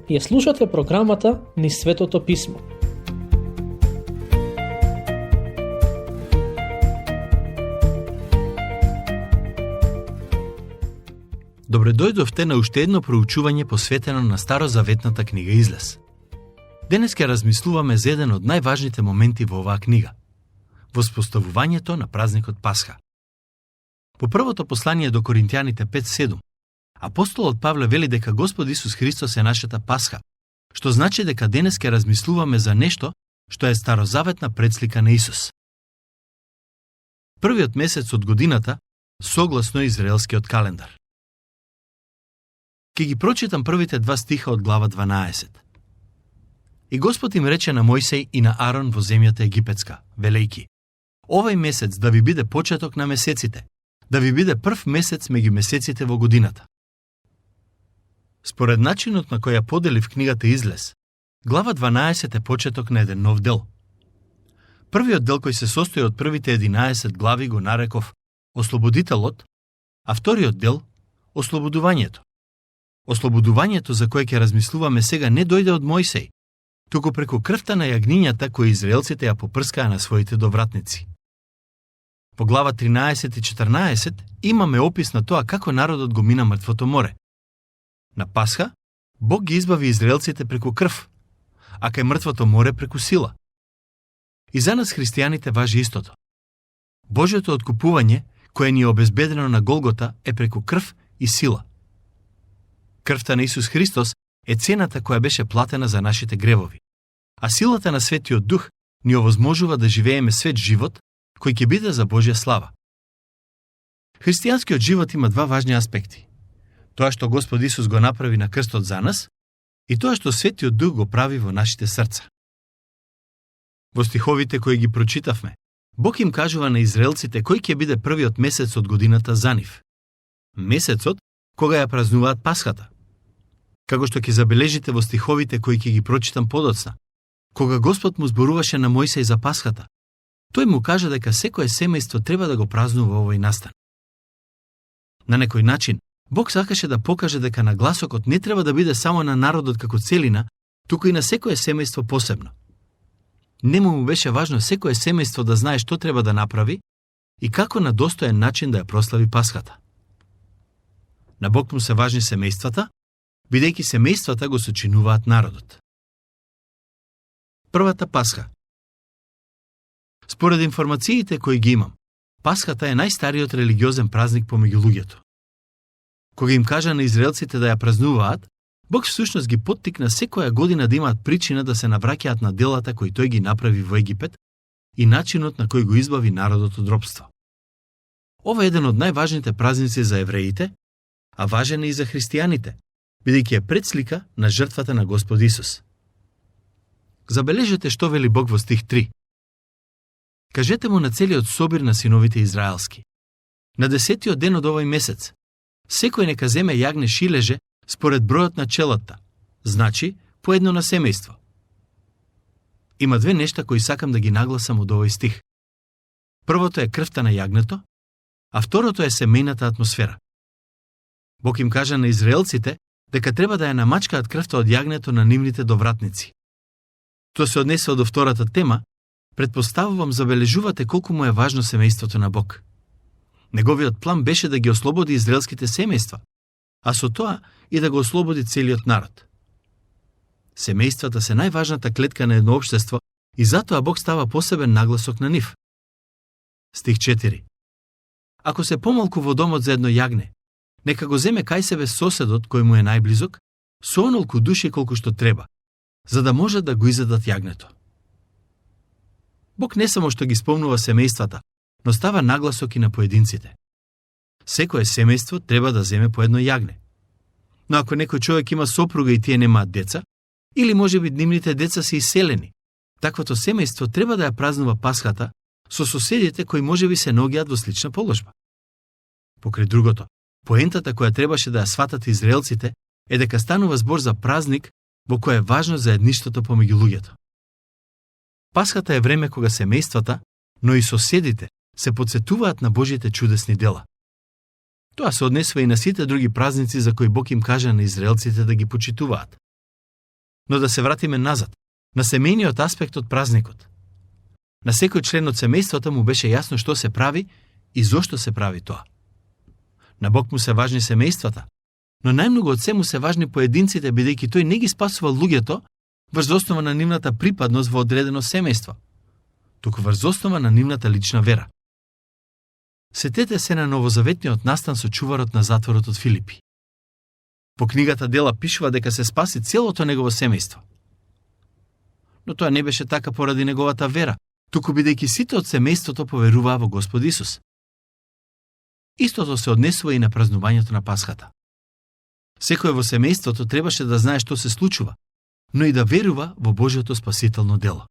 Ја слушате програмата Низ Светото Писмо. Добре дојдовте на уште едно проучување посветено на Старозаветната книга Излез. Денес ќе размислуваме за еден од најважните моменти во оваа книга – воспоставувањето на празникот Пасха. По првото послание до Коринтијаните 5:7, апостолот Павле вели дека Господ Исус Христос е нашата Пасха, што значи дека денес ќе размислуваме за нешто што е старозаветна предслика на Исус. Првиот месец од годината, согласно израелскиот календар. Ке ги прочитам првите два стиха од глава 12. И Господ им рече на Мојсей и на Арон во земјата египетска, велејки: овој месец да ви биде почеток на месеците, да ви биде прв месец меѓу месеците во годината. Според начинот на кој ја подели в книгата Излез, глава 12 е почеток на еден нов дел. Првиот дел кој се состои од првите 11 глави го нареков Ослободителот, а вториот дел Ослободувањето. Ослободувањето за кое ќе размислуваме сега не дојде од Мојсей, туку преку крвта на јагнињата кои израелците ја попрскаа на своите довратници. Во глава 13 и 14 имаме опис на тоа како народот го мина мртвото море. На Пасха Бог ги избави израелците преку крв, а кај мртвото море преку сила. И за нас христијаните важи истото. Божјото откупување, кое ни е обезбедено на Голгота, е преку крв и сила. Крвта на Исус Христос е цената која беше платена за нашите гревови, а силата на Светиот Дух ни овозможува да живееме свет живот кој ќе биде за Божја слава. Христијанскиот живот има два важни аспекти. Тоа што Господ Исус го направи на крстот за нас и тоа што Светиот Дух го прави во нашите срца. Во стиховите кои ги прочитавме, Бог им кажува на израелците кој ќе биде првиот месец од годината за нив. Месецот кога ја празнуваат Пасхата. Како што ќе забележите во стиховите кои ќе ги прочитам подоцна, кога Господ му зборуваше на Мојсей за Пасхата, тој му кажа дека секое семејство треба да го празнува овој настан. На некој начин, Бог сакаше да покаже дека нагласокот не треба да биде само на народот како целина, туку и на секое семејство посебно. Нему му беше важно секое семејство да знае што треба да направи и како на достоен начин да ја прослави Пасхата. На Бог му се важни семејствата, бидејќи семејствата го сочинуваат народот. Првата Пасха. Според информациите кои ги имам, Пасхата е најстариот религиозен празник помеѓу луѓето. Кога им кажа на израелците да ја празнуваат, Бог всушност ги поттикна секоја година да имаат причина да се навраќаат на делата кои тој ги направи во Египет и начинот на кој го избави народот од робство. Ова е еден од најважните празници за евреите, а важен е и за христијаните, бидејќи е предслика на жртвата на Господ Исус. Забележете што вели Бог во стих 3. Кажете му на целиот собир на синовите израелски: на 10-тиот ден од овој месец, секој нека земе јагне шилеже според бројот на челата, значи по едно на семејство. Има две нешта кои сакам да ги нагласам од овој стих. Првото е крвта на јагнето, а второто е семејната атмосфера. Бог им кажа на израелците дека треба да ја намачкаат крвта од јагнето на нивните довратници. Тоа се однесува до втората тема. Предпоставувам забележувате колку му е важно семејството на Бог. Неговиот план беше да ги ослободи израелските семејства, а со тоа и да го ослободи целиот народ. Семејствата се најважната клетка на едно општество и затоа Бог става посебен нагласок на нив. Стих 4. Ако се помалку во домот за едно јагне, нека го земе кај себе соседот кој му е најблизок, со онолку души колку што треба, за да може да го изедат јагнето. Бог не само што ги спомнува семејствата, но става нагласок и на поединците. Секое семејство треба да земе по едно јагне. Но ако некој човек има сопруга и тие немаат деца, или можеби нивните деца се иселени, таквото семејство треба да ја празнува Пасхата со соседите кои можеби се наоѓаат во слична положба. Покрај другото, поентата која требаше да ја сватат израелците е дека станува збор за празник во кој е важно заедништвото помеѓу луѓето. Пасхата е време кога семејствата, но и соседите се потсетуваат на Божите чудесни дела. Тоа се однесува и на сите други празници за кои Бог им кажа на израелците да ги почитуваат. Но да се вратиме назад, на семејниот аспект од празникот. На секој член од семејството му беше јасно што се прави и зошто се прави тоа. На Бог му се важни семејствата, но најмногу од се му се важни поединците, бидејќи тој не ги спасува луѓето врз основа на нивната припадност во одредено семејство, туку врз основа на нивната лична вера. Сетете се на новозаветниот настан со чуварот на затворот од Филипи. По книгата Дела пишува дека се спаси целото негово семејство. Но тоа не беше така поради неговата вера, туку бидејќи сите од семејството поверуваа во Господ Исус. Истото се однесува и на празнувањето на Пасхата. Секој во семејството требаше да знае што се случува, но и да верува во Божјото спасително дело.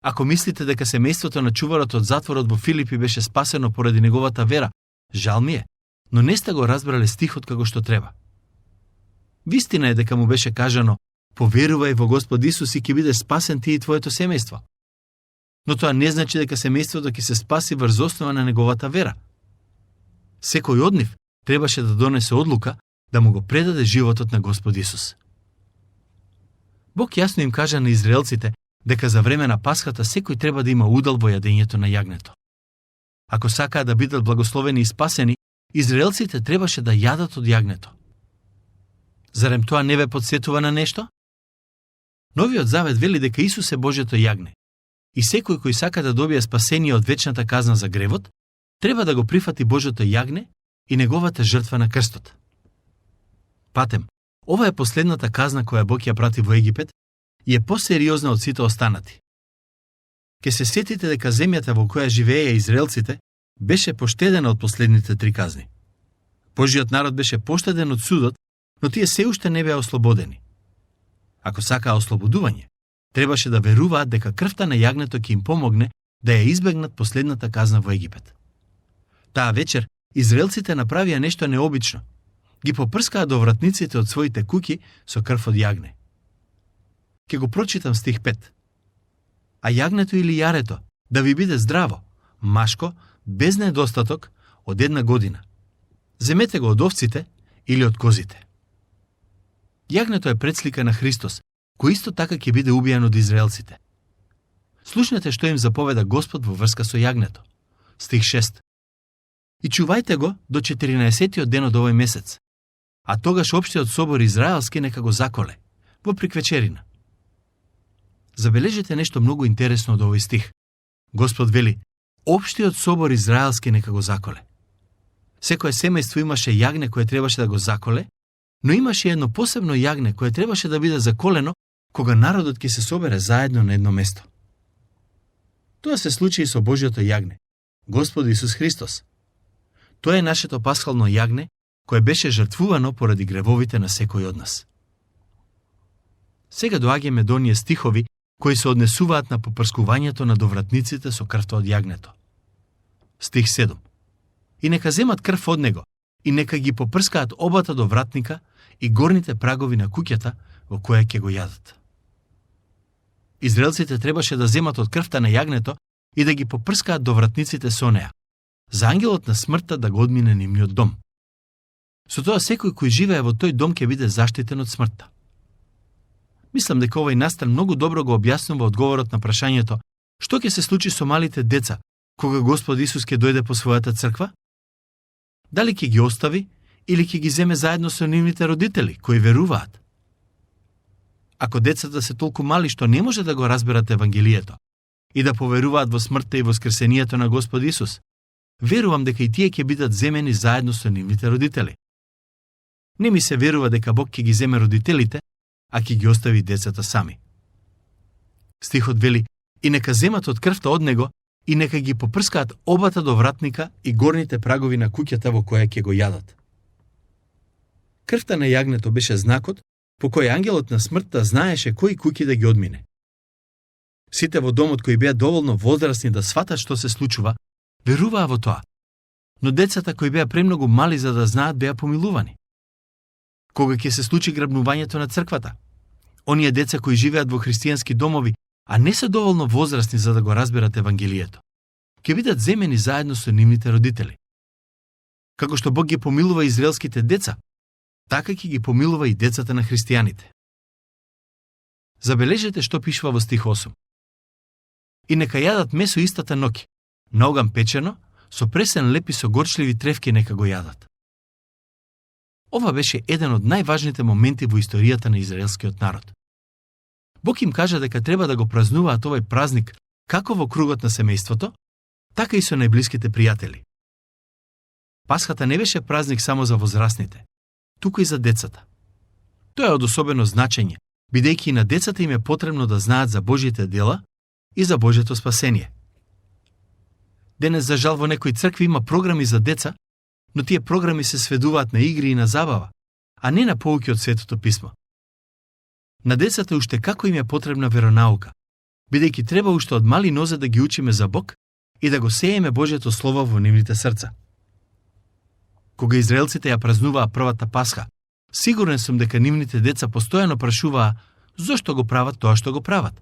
Ако мислите дека семејството на чуварот од затворот во Филипи беше спасено поради неговата вера, жал ми е, но не сте го разбрале стихот како што треба. Вистина е дека му беше кажано: "Поверувај во Господ Исус и ќе биде спасен ти и твоето семејство." Но тоа не значи дека семејството ќе се спаси врз основа на неговата вера. Секој од нив требаше да донесе одлука да му го предаде животот на Господ Исус. Бог јасно им кажа на израелците дека за време на Пасхата секој треба да има удел во јадењето на јагнето. Ако сакаат да бидат благословени и спасени, израелците требаше да јадат од јагнето. Зарем тоа не ве подсетува на нешто? Новиот завет вели дека Исус е Божјото јагне и секој кој сака да добие спасение од вечната казна за гревот, треба да го прифати Божјото јагне и неговата жртва на крстот. Патем, ова е последната казна која Бог ја прати во Египет и е посериозна од сите останати. Ке се сетите дека земјата во која живееја израелците беше поштедена од последните 3 казни. Божјиот народ беше поштеден од судот, но тие се уште не беа ослободени. Ако сакаа ослободување, требаше да веруваат дека крвта на јагнето ќе им помогне да ја избегнат последната казна во Египет. Таа вечер израелците направија нешто необично. Ги попрскаа довратниците од своите куќи со крв од јагне. Ке го прочитам стих 5. А јагнето или јарето да ви биде здраво, машко, без недостаток, од 1 година. Земете го од овците или од козите. Јагнето е предслика на Христос, кој исто така ќе биде убијан од израелците. Слушнете што им заповеда Господ во врска со јагнето. Стих 6. И чувајте го до 14-тиот ден од овој месец, а тогаш општиот собор израелски нека го заколе, во приквечерина. Забележете нешто многу интересно од овој стих. Господ вели: општиот собор израелски нека го заколе. Секое семејство имаше јагне кое требаше да го заколе, но имаше едно посебно јагне кое требаше да биде заколено кога народот ќе се собере заедно на едно место. Тоа се случи и со Божјото јагне, Господ Исус Христос. Тоа е нашето пасхално јагне, кое беше жртвувано поради гревовите на секој од нас. Сега доаѓаме до оние стихови кои се однесуваат на попрскувањето на довратниците со крвта од јагнето. Стих 7. И нека земат крв од него, и нека ги попрскаат обата довратника и горните прагови на куќата во која ќе го јадат. Израелците требаше да земат од крвта на јагнето и да ги попрскаат довратниците со неа, за ангелот на смртта да го одмине нивниот дом. Со тоа секој кој живее во тој дом ќе биде заштитен од смртта. Мислам дека овој настан многу добро го објаснува одговорот на прашањето што ќе се случи со малите деца кога Господ Исус ќе дојде по својата црква? Дали ќе ги остави или ќе ги земе заедно со нивните родители кои веруваат? Ако децата се толку мали што не може да го разберат Евангелието и да поверуваат во смртта и воскресението на Господ Исус, верувам дека и тие ќе бидат земени заедно со нивните родители. Не ми се верува дека Бог ќе ги земе родителите, а ќе ги остави децата сами. Стихот вели: и нека земат од крвта од него и нека ги попрскаат обата довратника и горните прагови на куќата во која ќе го јадат. Крвта на јагнето беше знакот по кој ангелот на смртта знаеше кои куќи да ги одмине. Сите во домот кои беа доволно возрасни да сватат што се случува, веруваа во тоа, но децата кои беа премногу мали за да знаат беа помилувани. Кога ќе се случи грабнувањето на црквата, оние деца кои живеат во христијански домови, а не се доволно возрасни за да го разберат Евангелието, ќе бидат земени заедно со нивните родители. Како што Бог ги помилува израелските деца, така ќе ги помилува и децата на христијаните. Забележете што пишува во стих 8. И нека јадат месо истата ноќ, на оган печено, со пресен леп и со горчливи тревки нека го јадат. Ова беше еден од најважните моменти во историјата на израелскиот народ. Бог им кажа дека треба да го празнуваат овој празник како во кругот на семејството, така и со најблиските пријатели. Пасхата не беше празник само за возрастните, туку и за децата. Тоа е од особено значење, бидејќи и на децата им е потребно да знаат за Божите дела и за Божјето спасение. Денес, за жал, во некои цркви има програми за деца, но тие програми се сведуваат на игри и на забава, а не на поуки од Светото писмо. На децата уште како им е потребна веронаука, бидејќи треба уште од мали нозе да ги учиме за Бог и да го сееме Божјето Слово во нивните срца. Кога израелците ја празнуваа првата Пасха, сигурен сум дека нивните деца постојано прашуваа зошто го прават тоа што го прават.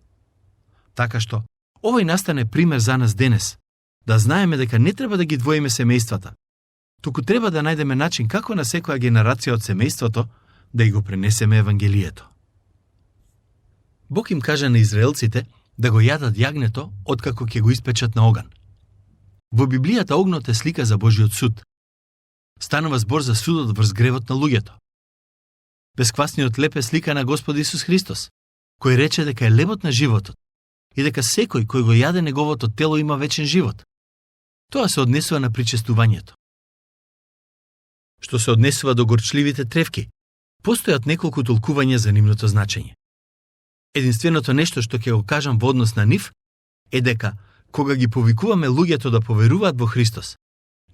Така што, овој настане пример за нас денес, да знаеме дека не треба да ги двоиме семејствата, туку треба да најдеме начин како на секоја генерација од семејството да и го пренесеме Евангелието. Бог им кажа на израелците да го јадат јагнето откако ќе го испечат на оган. Во Библијата огнот е слика за Божиот суд. Станува збор за судот врз гревот на луѓето. Бесквасниот леп е слика на Господ Исус Христос, кој рече дека е лебот на животот и дека секој кој го јаде неговото тело има вечен живот. Тоа се однесува на причестувањето. Што се однесува до горчливите тревки, постојат неколку толкувања за нивното значење. Единственото нешто што ќе го кажам во однос на нив е дека, кога ги повикуваме луѓето да поверуваат во Христос,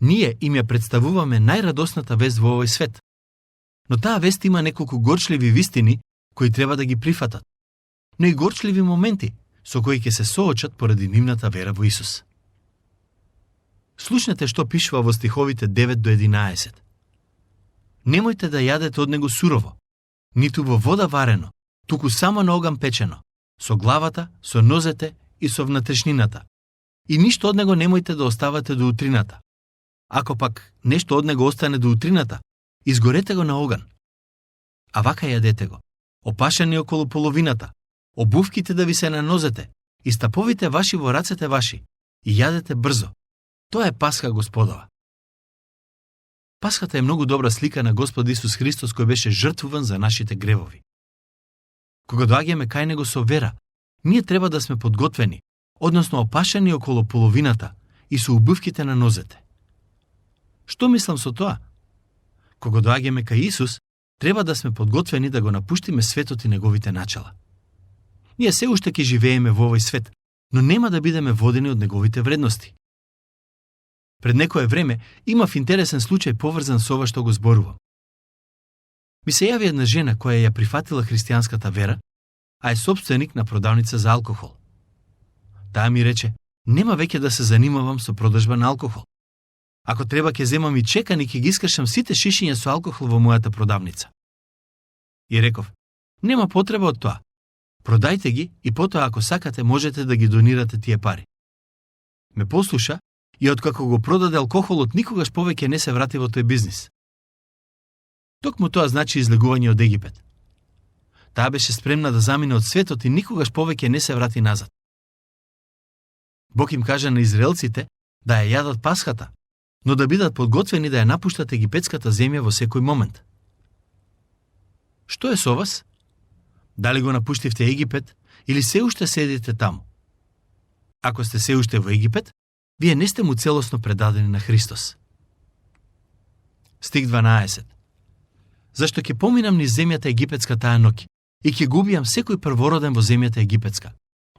ние им ја представуваме најрадосната вест во овој свет. Но таа вест има неколку горчливи вистини кои треба да ги прифатат, но и горчливи моменти со кои ќе се соочат поради нивната вера во Исус. Слушнете што пишува во стиховите 9 до 11. Немојте да јадете од него сурово, ниту во вода варено, туку само на оган печено, со главата, со нозете и со внатрешнината. И ништо од него немојте да оставате до утрината. Ако пак нешто од него остане до утрината, изгорете го на оган. А вака јадете го, опашани околу половината, обувките да ви се на нозете, и стаповите ваши во рацете ваши, и јадете брзо. Тоа е Пасха Господова. Пасхата е многу добра слика на Господ Исус Христос кој беше жртвуван за нашите гревови. Кога доаѓаме кај него со вера, ние треба да сме подготвени, односно опашани околу половината и со обувките на нозете. Што мислам со тоа? Кога доаѓаме кај Исус, треба да сме подготвени да го напуштиме светот и неговите начала. Ние се уште ќе живееме во овој свет, но нема да бидеме водени од неговите вредности. Пред некое време имав интересен случај поврзан со ова што го зборувам. Ми се јави една жена која ја прифатила христијанската вера, а е собственик на продавница за алкохол. Таа ми рече, нема веќе да се занимавам со продажба на алкохол. Ако треба ќе земам и чекан и ќе ги искашам сите шишиња со алкохол во мојата продавница. И реков, нема потреба од тоа. Продајте ги и потоа ако сакате можете да ги донирате тие пари. Ме послуша и откако го продаде алкохолот никогаш повеќе не се врати во тој бизнис. Токму тоа значи излегување од Египет. Таа беше спремна да замине од светот и никогаш повеќе не се врати назад. Бог им кажа на израелците да ја јадат Пасхата, но да бидат подготвени да ја напуштат египетската земја во секој момент. Што е со вас? Дали го напуштивте Египет или се уште седите таму? Ако сте се уште во Египет, вие не сте му целосно предадени на Христос. Стих 12. Зашто ќе поминам низ земјата египетска таа ноќ и ќе го убијам секој првороден во земјата египетска,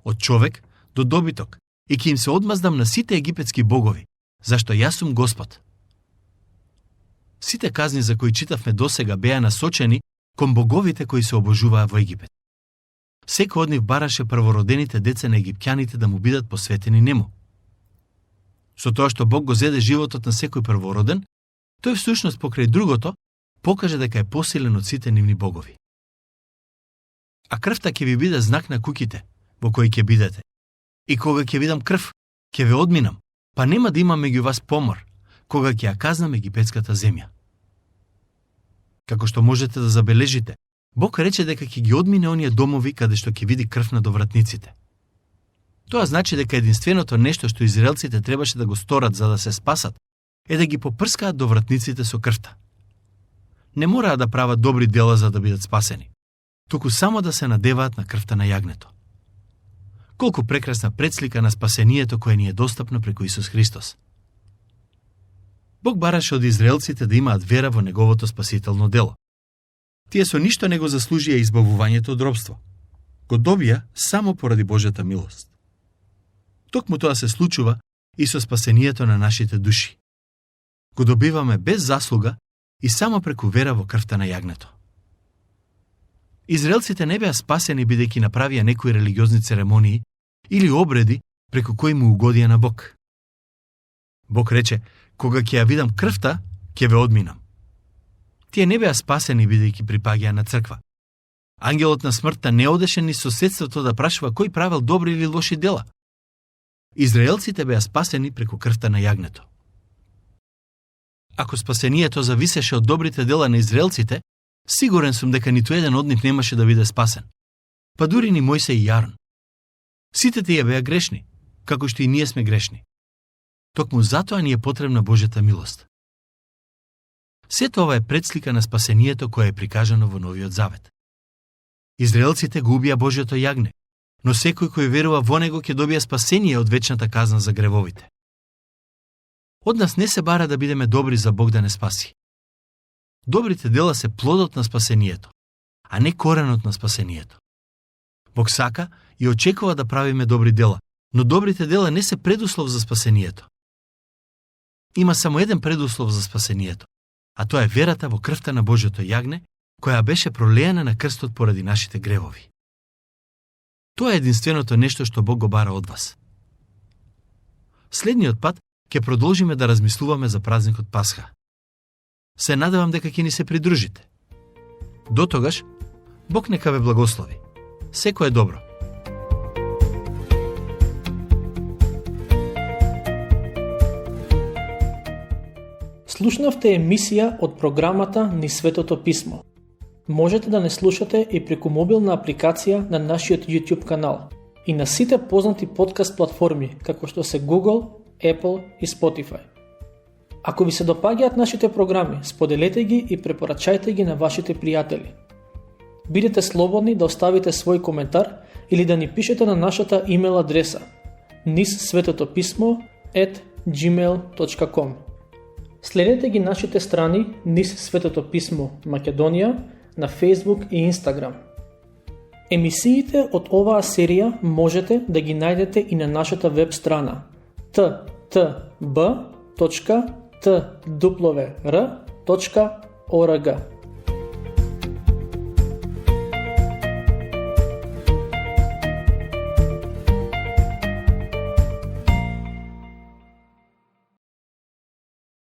од човек до добиток, и ќе им се одмаздам на сите египетски богови, зашто јас сум Господ. Сите казни за кои читавме досега беа насочени кон боговите кои се обожуваа во Египет. Секој од нив бараше првородените деца на египтјаните да му бидат посветени нему. Со тоа што Бог го зеде животот на секој првороден, тој всушност покрај другото покаже дека е посилен од сите нивни богови. А крвта ќе ви биде знак на куќите во кои ќе бидете. И кога ќе видам крв, ќе ве одминам, па нема да има меѓу вас помор, кога ќе ја казнам египетската земја. Како што можете да забележите, Бог рече дека ќе ги одмине оние домови каде што ќе види крв на довратниците. Тоа значи дека единственото нешто што израелците требаше да го сторат за да се спасат е да ги попрскаат довратниците со крвта. Не мораа да прават добри дела за да бидат спасени, туку само да се надеваат на крвта на јагнето. Колку прекрасна предслика на спасението кое ни е достапно преку Исус Христос. Бог бараше од израелците да имаат вера во неговото спасително дело. Тие со ништо не го заслужија избавувањето од робство. Го добија само поради Божјата милост. Токму тоа се случува и со спасението на нашите души. Го добиваме без заслуга и само преку вера во крвта на јагнето. Израелците не беа спасени бидејќи направија некои религиозни церемонии или обреди преку кои му угодија на Бог. Бог рече: кога ќе ја видам крвта, ќе ве одминам. Тие не беа спасени бидејќи припаѓаа на црква. Ангелот на смртта не одеше ни соседството да прашува кој правел добри или лоши дела. Израелците беа спасени преку крвта на јагнето. Ако спасението зависеше од добрите дела на израелците, сигурен сум дека ниту еден од нив немаше да биде спасен. Па дури ни Мојсе и Јарон. Сите тие беа грешни, како што и ние сме грешни. Токму затоа ни е потребна Божјата милост. Сето ова е предслика на спасението кое е прикажано во Новиот Завет. Израелците го убија Божјото јагне, но секој кој верува во него ќе добија спасение од вечната казна за гревовите. Од нас не се бара да бидеме добри за Бог да не спаси. Добрите дела се плодот на спасението, а не коренот на спасението. Бог сака и очекува да правиме добри дела, но добрите дела не се предуслов за спасението. Има само еден предуслов за спасението, а тоа е верата во крвта на Божјото јагне, која беше пролеена на крстот поради нашите гревови. Тоа е единственото нешто што Бог го бара од вас. Следниот пат ќе продолжиме да размислуваме за празникот Пасха. Се надевам дека ќе ни се придружите. До тогаш, Бог нека ве благослови. Секое добро. Слушнавте емисија од програмата Низ Светото Писмо. Можете да не слушате и преку мобилна апликација на нашиот YouTube канал и на сите познати подкаст платформи, како што се Google, Apple и Spotify. Ако ви се допаѓаат нашите програми, споделете ги и препорачајте ги на вашите пријатели. Бидете слободни да оставите свој коментар или да ни пишете на нашата имейл адреса nizsvetopismo@gmail.com. Следете ги нашите страни Низ Светото Писмо Македонија на Facebook и Instagram. Емисиите од оваа серија можете да ги најдете и на нашата веб страна ttb.twr.org.